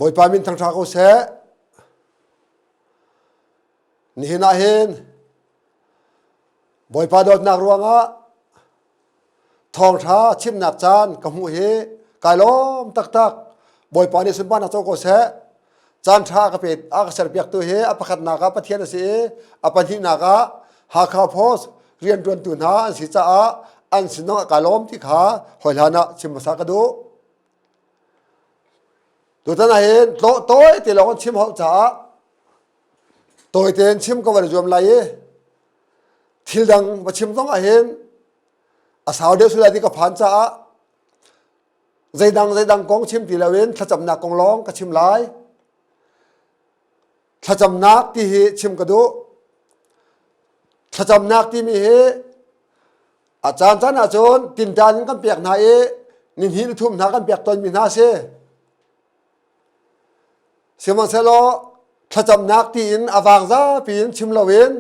Bawipa min thangṭha ko seh. Nihin ah hin Bawipa dawtnak ruangah thawngṭha chimnak caan ka hmuh hi kai lawm taktak. Bawipa nih sunparnak co ko seh. Caan ṭha ka pe a ka serpiaktu hi a pakhatnak ah Pathian a si i a pahnihnak ah Hakha Post rianṭuantu hna an si caah an sin zongah kai lawm ti kha hawi hlan ah chim hmasa ka duh. Tutan ah hin tawi te lawng chim hau caah tawi tein chim ka van zuam lai i thil dang va chim zong ah hin a sau deuh sulai ti ka phan caah zeidang zeidang kong chim ti loin thlacamnak kong lawng ka chim lai. Thlacamnak ti hi chim ka duh. Thlacamnak timi hi a caan caan ahcun tinṭan in kan pek hna i nihnih ni thum hna kan pek tawnmi hna a si. Sihmanhsehlaw thlacamnak tiin a vang zapi in chim loin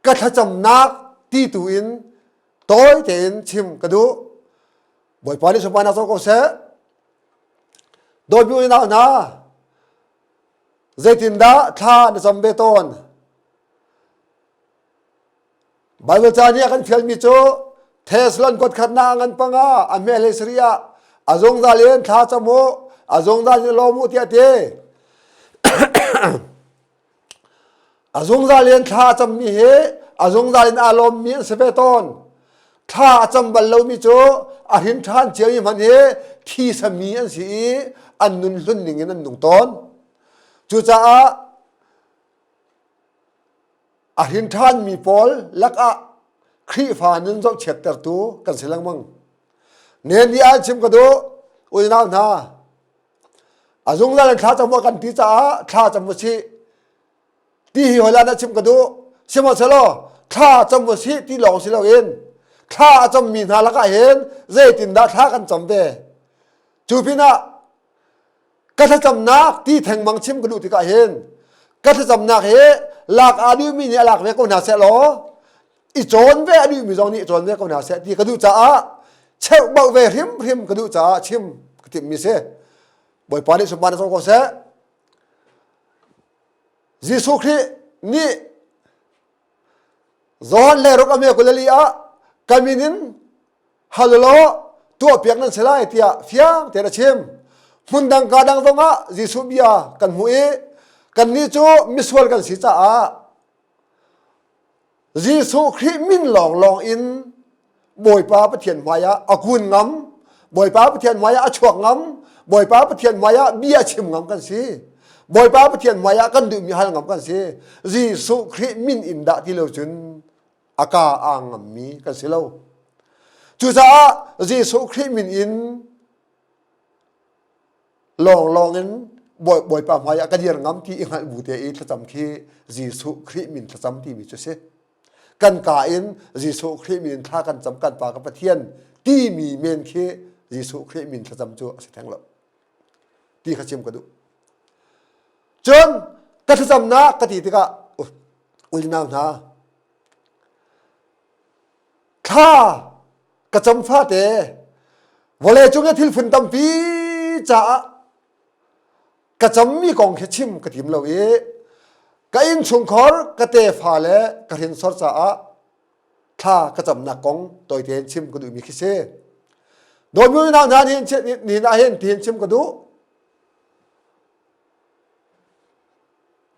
ka thlacamnak ti tu in tawi tein chim ka duh. Bawipa nih sunparnak co ko seh. Dawtmi unau hna, zeitindah thla na cam ve tawn? Baibal ca nih a kan fialmi cu Thessalon kuat khatnak a ngan panga a hme hlei sarih ah a zungzal in thla cam u a zungzal in lawm u tiah ti. A zungzal in thla a cammi hi a zungzal in aa lawmmi an si ve tawn. Thla a cam bal lomi cu a hrin ṭhan ciami hmanh hi thi sami an si i an nun hlun ning in an nung tawn. Cucaah a hrin ṭhanmi pawl lakah Khrihfa nun zohchiattertu kan si lengmang. Nen nih an chim ka duh unau hna a zungzal in thla cam kan ti caah thla cam u sih ti hi hoi na chim ka duh sihmanhsehlaw thla cam u sih ti lawng si loin thla a cammi hna lakah hin zeitindah thla kan cam ve cu pinah ka thlacamnak ti thengmang chim ka duh tikah hin ka thlacamnak hi lak aa duhmi nih a lak ve ko hna seh law i cawn ve a duhmi zong nih i cawn ve ko hna seh ti ka duh caah cheuhbauh ve hrimhrim ka duh caah chim ka timhmi si Bawipa nih sunparnak co ko seh Jesuh Khrih nih Johan le ruk a me kulali ah ka min in hal law tuahpiak nan si lai tiah fiang tein a chim. Hmun dang ka dang zongah Jesuh bia kan hmuh i kannih cu misual kan si caah Jesuh Khrih min lawnglawng in Bawipa Pathian hmaiah a kun ngam, Bawipa Pathian hmaiah a chuak ngam, Bawipa Pathian hmaiah bia chim ngam kan si. Bawipa Pathian hmaiah kan duhmi hal ngam kan si. Jesuh Khrih min in dah ti lo cun a ka aa ngammi kan si lo. Cucaah Jesuh Khrih min in lawnglawng in Bawipa hmaiah ka dir ngam ti i hngalh bu te i thlacam khi Jesuh Khrih min thlacam timi cu si. Kan ka in Jesuh Khrih min in thla kan cam kan Pa ka Pathian timi men khi Jesuh Khrih min thlacam cu a si theng lo. Ti kha chim ka duh. Cun ka thlacamnak ka ti tikah ulinau hna thla ka cam fate vawlei cung i thil phun tampi caah ka cammi kong khi chim ka tim lo i ka innchungkhar ka tefa le ka hrinsor caah thla ka camnak kong tawite in chim ka duhmi khi si dawtmi unau hna nihin ah hin tihin chim ka duh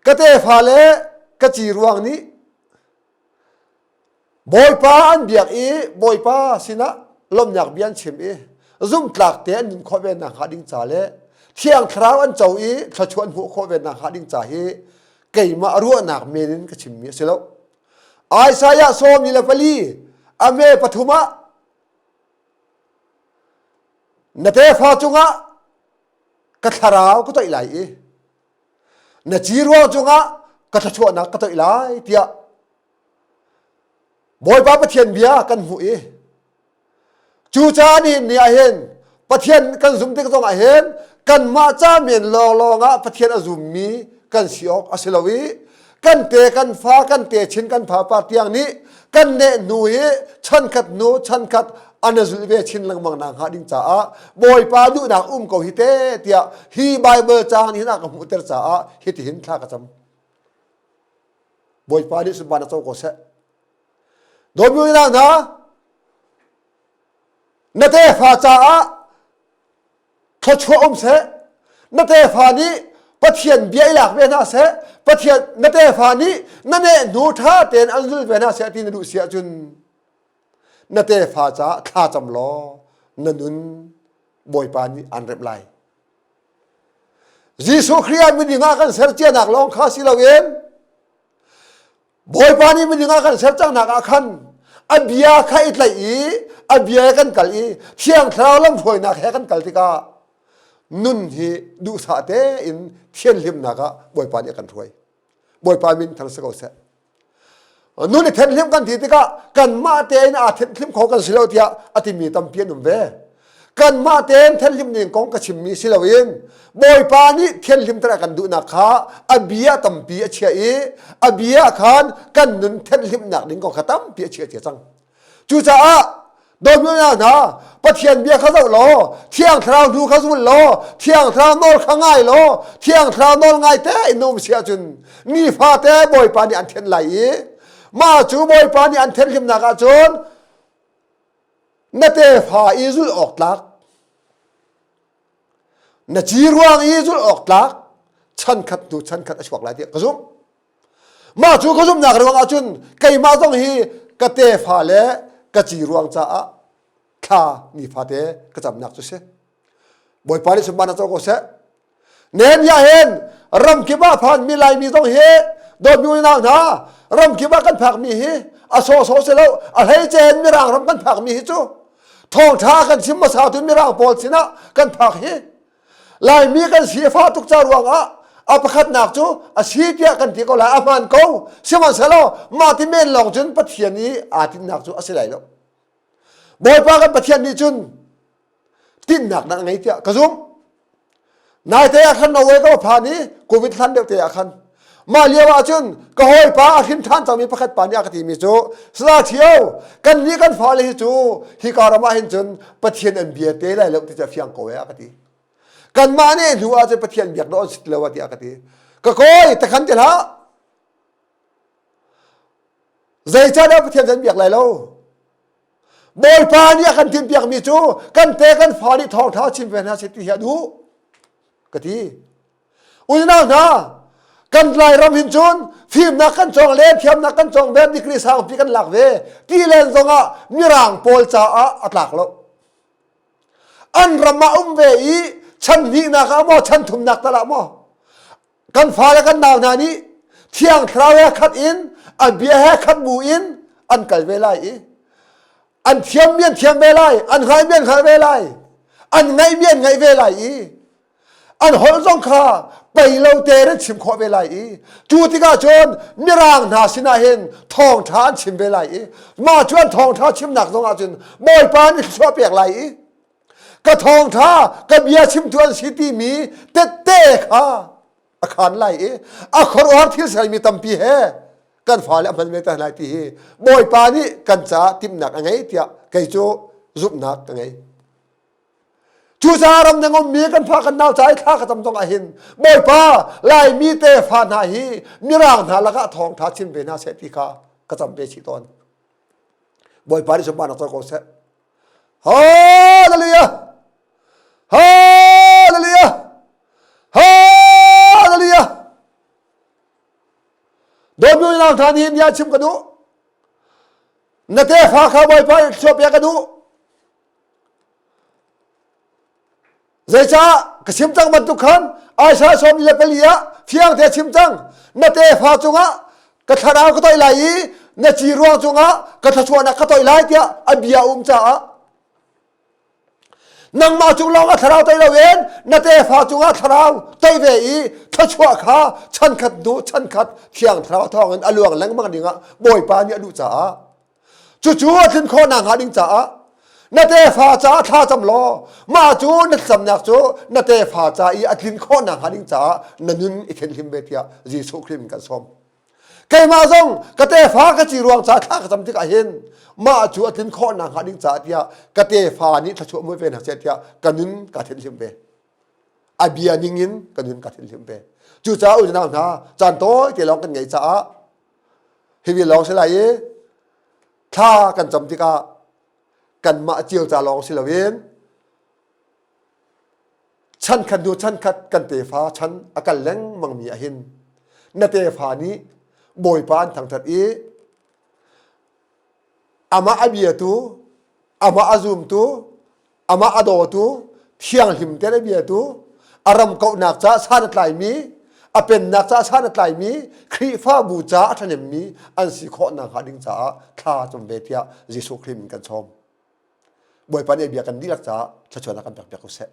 Ka tefa le ka ci ruang nih Bawipa an biak i Bawipa sinah lawmhnak bia an chim i zumhtlak te an nun khawh ve nakhnga ding ca le Thiang Thlarau an co i thluachuah an hmuh khawh ve nakhnga ding ca hi keimah ruahnak men in ka chimmi a si lo. Isaiah 44 a me pathum ah na tefa cungah ka thlarau ka toih lai i na ciruang cungah ka thluachuahnak ka toih lai tiah Bawipa Pathian bia kan hmuh i cucaah nihin ni ah hin Pathian kan zum tik zongah hin kanmah ca men lawnglawng ah Pathian a zummi kan si awk a si lo i kan te kan fa kan te chin kan fa pa tiang nih Kan neh hnu hi chankhat hnu chankhat an zulh ve chin lengmang nak hnga ding caah Bawipa duhnak um ko hi te tiah hi Bible caang nih hin a ka hmuhter caah hitihin thla ka cam. Bawipa nih sunparnak co ko seh. Dawtmi unau hna, na tefa caah thluachuah um seh. Na tefa nih Pathian bia i lak ve hna seh. Pathian na tefa nih na nehhnu ṭha tein an zul ve hna seh ti na duh si ahcun na tefa caah thla cam law na nun Bawipa nih aan remh lai. Jesuh Khrih ah miding ah kan ser cianak lawng kha si loin Bawipa nih miding ah kan ser cangnak ah khan a bia kha i tlaih i a bia he kan kal i Thiang Thlarau lamhruainak he kan kal tikah nun hi duhsah tein thianhlimnak ah Bawipa nih a kan hruai. Bawipa min thang si ko seh. Nun i thenhlim kan ti tikah kanmah tein aa thenhlim kho kan si lo tiah a timi tampi an um ve. Kanmah tein thenhlim ning kong ka chimmi si loin Bawipa nih thianhlimter a kan duhnak kha a bia tampi a chiah i a bia khan kan nun thenhlimnak ding kong kha tampi a chiah cia cang. Cucaah dawtmi hna, Pathian bia kha zoh law, Thiang Thlarau hnu kha zul law, Thiang Thlarau nawl kha ngai law, Thiang Thlarau nawl ngai tein na um si ahcun nifate Bawipa nih an thenh lai i mah cu Bawipa nih an thenhlimnak ahcun na tefa i zulh awk tlak na ci ruang i zulh awk tlak chan khat hnu chan khat a chuak lai tiah ka zumh. Mah cu ka zumhnak ruang ahcun keimah zong hi ka tefa le ka ci ruang caah thla nifate ka camnak cu si. Bawipa nih sunparnak co ko seh. Nehemiah hin ramkip ah phanmi Laimi zong hi dawtmi unau hna ramkip ah kan phakmi hi a sawhsawh si lo a hleice in Mirang ram kan phakmi hi cu thawngṭha kan chim hmasa tu Mirang pawl sinah kan phak hi Laimi kan si a fah tuk ca ruangah a pakhatnak cu a si tiah kan ti ko lai a hmaan ko sihmanhsehlaw mah ti men lawng cun Pathian i aa tinhnak cu a si lai lo Bawipa kan Pathian nih cun tinhnak dah a ngei tiah ka zumh naite ah khan Norway ka va phan i covid hlan deuh te ah khan mah lio ah cun ka hawipa a hrin ṭhan cangmi pakhat pa nih a ka timi cu Sala Thio kan nih kan fale hi cu hika ram ah hin cun Pathian an bia te lai lo ti cu a fiang ko e a ka ti kanmah nih hnu ah cun Pathian biak dawh an si lo tiah a ka ti ka kawi takhan ti hlah zeicahdah Pathian kan biak lai lo Bawipa nih a kan tinhpiakmi cu kan te kan fa nih thawngṭha chim ve hna seh ti hi a duh ka ti Unau hna, kan Lairam hin cun fimnak kan cawng le thiamnak kan cawng ve, degree sangpi kan lak ve. Ti len zongah Mirang pawl caah a tlak lo. An ram ah um ve i chan hnihnak ah maw, chan thumnak tal ah maw, kan fale kan nau hna nih Thiang Thlarau he khat in, a bia he khat bu in an kal ve lai i an thiammi an thiam ve lai, an hngalmi an hngal ve lai, an ngaihmi an ngaih ve lai i an holh zong kha pei lo te an chim khawh ve lai i cu tikah cun mirang hna sinah hin thawngṭha an chim ve lai i mah cu an thawngṭha chimnak zongah cun Bawipa nih thluachuah pek lai i ka thawngṭha ka bia chimtu an si timi tette kha a khaan lai i a khuaruahhar thil sermi tampi he kan fale a hman ve te lai ti hi Bawipa nih kan caah timhnak a ngei tiah kei cu zumhnak ka ngei. Cucaah ramdang ummi kan fa kan nau ca i thla ka cam zong ah hin Bawipa Laimi tefa hna hi Mirang hna lakah thawngṭha chim ve hna seh ti kha ka cam ve chih tawn. Bawipa nih sunparnak co ko seh. Hallelujah! Hallelujah! Hallelujah! Dawtmi unau hna nih bia chim ka duh. Na tefa kha Bawipa nih thluachuah pek ka duh. Zeicah ka chim cang bantuk khan Isaiah 44 ah fiang te chim cang na tefa cungah ka thlarau ka toih lai i na ci ruang cungah ka thluachuahnak ka toih lai tiah a bia um caah nangmah cung lawng ah thlarau toih loin na tefa cungah thlarau toih ve i thluachuah kha chankhat hnu chankhat thiang thlarau thawngin a luang lengmang dingah Bawipa nih a duh caah Cucu a tlin khawh nakhnga ding caah na tefa caah thla cam law mah cu na thlacamnak cu na tefa ca i a tlin khawh nakhnga ding caah na nun i thenhlim ve tiah Jesuh Khrih min kan sawm. Keimah zong ka tefa ka ci ruang ca thla ka cam tikah hin mah cu a tlin khawh nak hnga ding caah tiah ka tefa nih thluachuah mui ve hna seh tiah ka nun ka thinhlim ve. A bia ning in ka nun ka thinhlim ve. Cucaah unau hna caan tawi te lawng kan ngeih caah hi vi lawng si lai i thla kan cam tikah kanmah cio ca lawng si loin Chankhat hnu chankhat kan tefa chan a kal lengmangmi ah hin na tefa nih Bawipa an thangṭhat i amah a biatu, amah a zumtu, amah a dawtu, thianghlim tein a biatu, a ram kauhnak caah san a tlaimi, a pennak caah san a tlaimi, Khrihfabu caah a ṭhahnemmi an si khawh nakhnga ding caah thla cam ve tiah Jesuh Khrih min kan sawm. Bawipa nih a bia kan dihlak caah thluachuahnak kan pek piak ko seh.